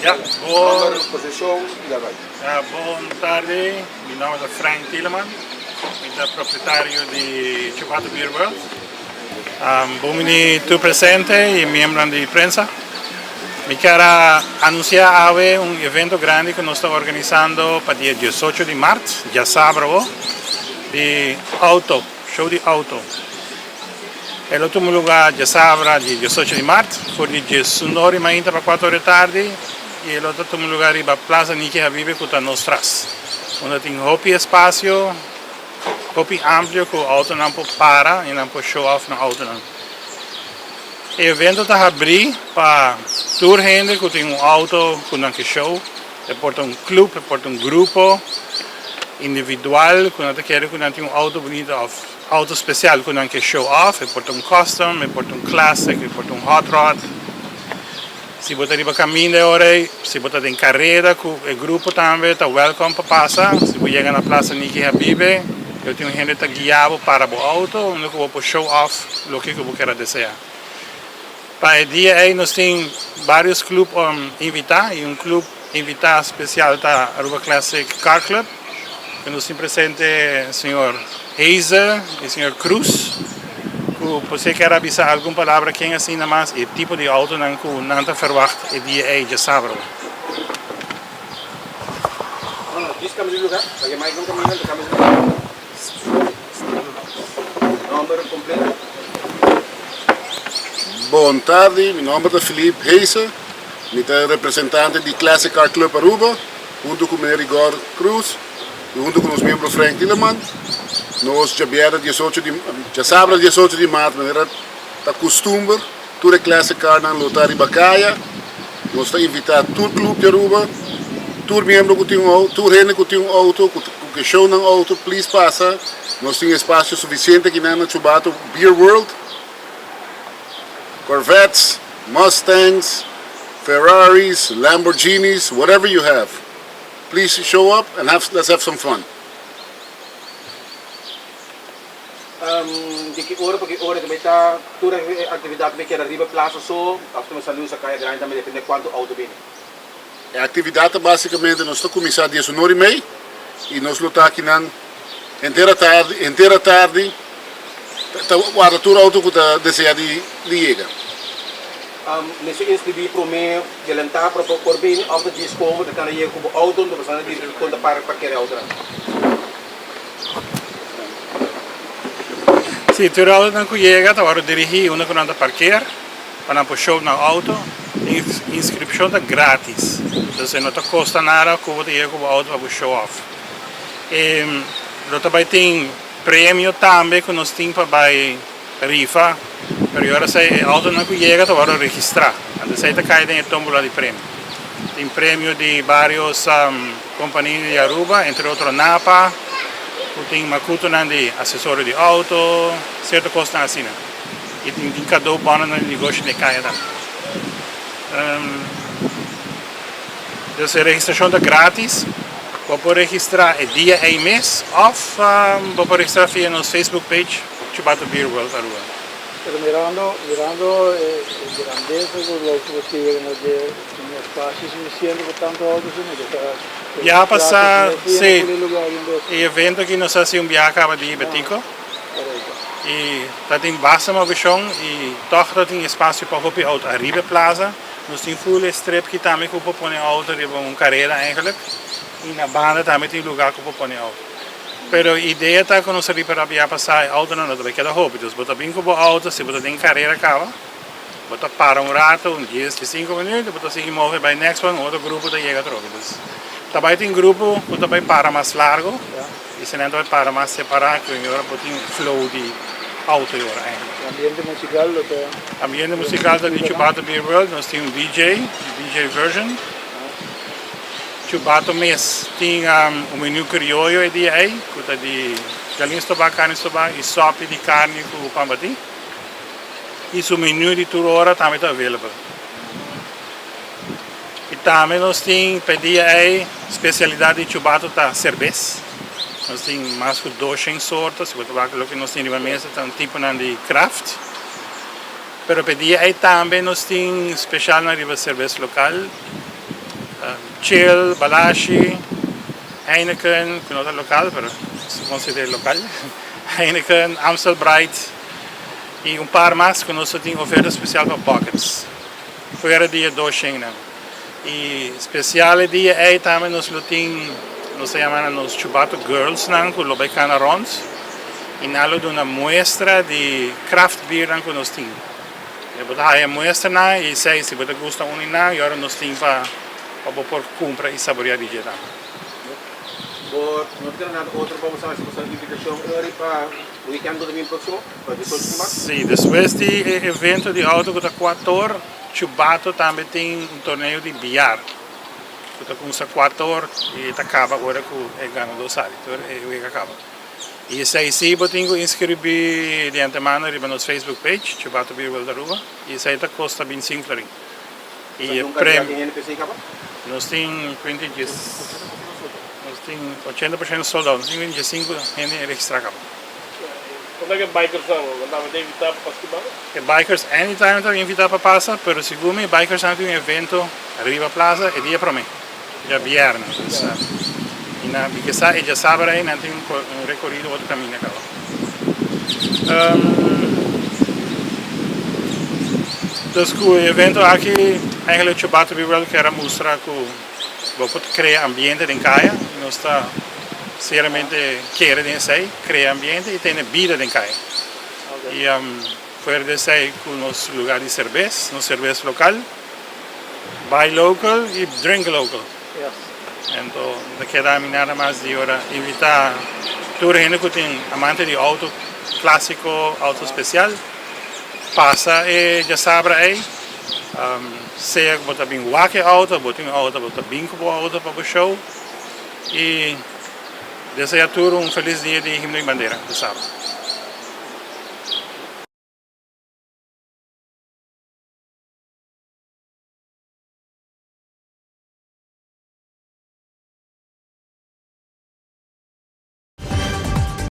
Ya, bon. Nomber, posicion y daarbij. Ja, bon tardi. Mi nomber ta Frank Tieleman. Mi ta propietario di Chubato Beer World. Bon bini tur presente y miembronan di prensa. Mi kier a anuncia awe un evento grandi cu nos ta organisando pa dia 18 di maart, diasabra awo, di auto, show di auto. E lo tuma lugar diasabra di 18 di maart, for di 11 ora di mainta pa 4 ora di tardi, y e lo ta tuma lugar riba Plaza Niki Habibe cu ta nos tras, unda tin hopi espacio, hopi amplio cu autonan por para y nan por show off nan autonan. E evento ta habri pa tur hende cu tin un auto cu nan ke show, e por ta un club, e por ta un grupo individual cu nan ta kere cu nan tin un auto bunita of auto special cu nan ke show off, e por ta un custom, e por ta un classic, e por ta un hot rod. Si bo ta riba caminda e ora ey, si bo ta den careda cu e grupo tambe ta welcome pa pasa. Si bo yega na Plaza Niki Habibe, lo tin un hende ta guia bo para bo auto unda cu bo por show off loke cu bo kier a desea. Pa e dia ey nos tin varios club invita y un club invita special ta Aruba Classic Car Club cu nos tin presente señor Heze y señor Cruz cu por si kier a bisa algun palabra ken asina mas y e tipo di autonan cu nan ta verwacht e dia ey djasabra. Bon tardi, mi nomber ta Philippe Heze, mi ta representante di Classic Car Club Aruba, hunto cu meneer Igor Cruz y hunto cu nos miembro Frank Tieleman. Nos djabièrnè 18 di, djasabra 18 di maart, manera ta custumber, tur e Classic Carnan lo ta riba caya. Nos ta invita tur club di Aruba, tur miembro cu tin un auto, tur hende cu tin un auto, cu ke show nan auto, please pasa. Nos tin espacio suficiente akinan na Chubato Beer World. Corvettes, Mustangs, Ferraris, Lamborghinis, whatever you have. Please show up and have, let's have some fun. Di ki ora pa ki ora ta bay ta tur e actividad ta bay keda riba plaza so of ta bay sali usa caya grandi tambe depende cuanto auto bini? E actividad ta basicamente nos ta cuminsa dies un ora y mey y nos lo ta akinan henter atardi henter atardi ta warda tur auto cu ta desea di yega. Mester inscribi prome delanta pa por bini of ta djis como ta cana yega cu bo auto enton bo sa na dirigi con ta para parkera e autonan. Si, tur autonan ku yega ta wòrdu dirigí unda ku nan ta parkeer pa nan por show nan auto. Inskripshon ta gratis, entonces no ta kosta nada ku bo ta yega ku bo auto pa bo show off. E lo ta bai tin premio tambe ku nos tin pa bai rifa, pero e ora esei e autonan ku yega ta wòrdu registrá, anto esei ta kai den e tómbola di premio. Tin premio di varios Compania di Aruba, entre otro Napa, cu tin macutonan di accesorio di auto, cierto cosnan asina. Y tin tin cadeau bononan di negoshi den caya tambe. Dus e registracion ta gratis. Bo por registra e dia ey mes of bo por registra via nos Facebook page Chubato Beer World Aruba. Pero mirando mirando e grandeza cu lo cu ta yega na dje tin espacio suficiente pa tanto auto asina ke ta Biaha pasa si e evento aki nos a haci un biaha caba di Betico y ta tin basta movecion y toch ta tin espacio pa hopi auto ariba e plaza. Nos tin full e strip aki tambe cu por pone auto riba un carera eigenlijk y na banda tambe tin lugar cu por pone auto. Pero idea ta cu nos a ripara bia pasa e autonan no ta bay keda hopi. Dus bo ta bin cu bo auto, si bo ta den carera caba, bo ta para un rato, un dies, diescinco minuut, bo ta sigui move bay next one, otro grupo ta yega atrobe. Dus ta bay tin grupo cu ta bay para mas largo y si nan ta bay para mas separa cu e ora bo tin flow di auto e ora eigenlijk. E ambiente musical lo ta. Ambiente musical ta di Chubata Beer World, nos tin un DJ, DJ Version. Chubato mes tin un menu krioyo e dia ei ku ta di galin stobá, karni stobá i sòpi di karni ku pan batí. I su menu di tur ora tambe ta available. I tambe nos tin pa e dia ei spesialidat di Chubato ta serbes. Nos tin mas ku doshen sorto, si bo ta wak loke nos tin riba mesa ta un tiponan di craft. Pero pa e dia ei tambe nos tin spesialnan riba serbes lokal. Chill, Balashi, Heineken, ku no ta lokal pero si konsider'é lokal, Heineken, Amstel Bright i un par mas ku nos ta tin oferta spesial pa buckets fuera di e dos shennan. I spesial e dia ei tambe nos lo tin nos ta yama nan nos Chubato Girls nan ku lo bai kana rònt i nan lo duna muestra di craft beer nan ku nos tin. E bo ta haya muestranan i esei si bo ta gusta un di nan i ora nos tin pa pa bo por kumpra i saboreá di dje tambe. Bo no ta kere nada otro pa bo sa si bo sa invitashon ori pa weekend ku ta bin próksimo, pa 18 di mart? Si, despues di e evento di outo ku ta kuator, Chubato tambe tin un torneo di biar ku ta kumsa kuator i ta kaba ora ku e ganadó sali, tur e wega kaba. I esei si bo tin ku inskribí di antemano riba nos Facebook page, Chubato Beer World Aruba, i esei ta kosta bintisinku florin. I e premio, nos tin kuinti djes, nos tin 80% sold out, nos tin kuinti diesinku hende registrá kaba. Unda ke bikersnan nan tambe ta invitá pa pasa ki banda? E bikers anytime ta invitá pa pasa, pero segun mi e bikersnan tin un evento riba plaza e dia promé. Djabièrnè, pues i nan mi ke sa e djasabra ei nan tin un rekorido otro kaminda kaba. Dus ku e evento aki eigenlijk Chubato Beer World kier a mustra ku bo por krea ambiente den kaya i nos ta seriamente kere den esei, krea ambiente i tene bida den kaya. I fuera di esei ku nos lugar di serbes, nos serbes lokal. Buy local y drink local. Ento ta keda mi nada mas di ora invita tur hende cu tin amante di auto clasico, auto special, pasa e djasabra ey. Sea cu bo ta bin wak e auto, bo tin un auto, bo ta bin cu bo auto pa bo show. Y desea tur un feliz dia di Himno y Bandera djasabra.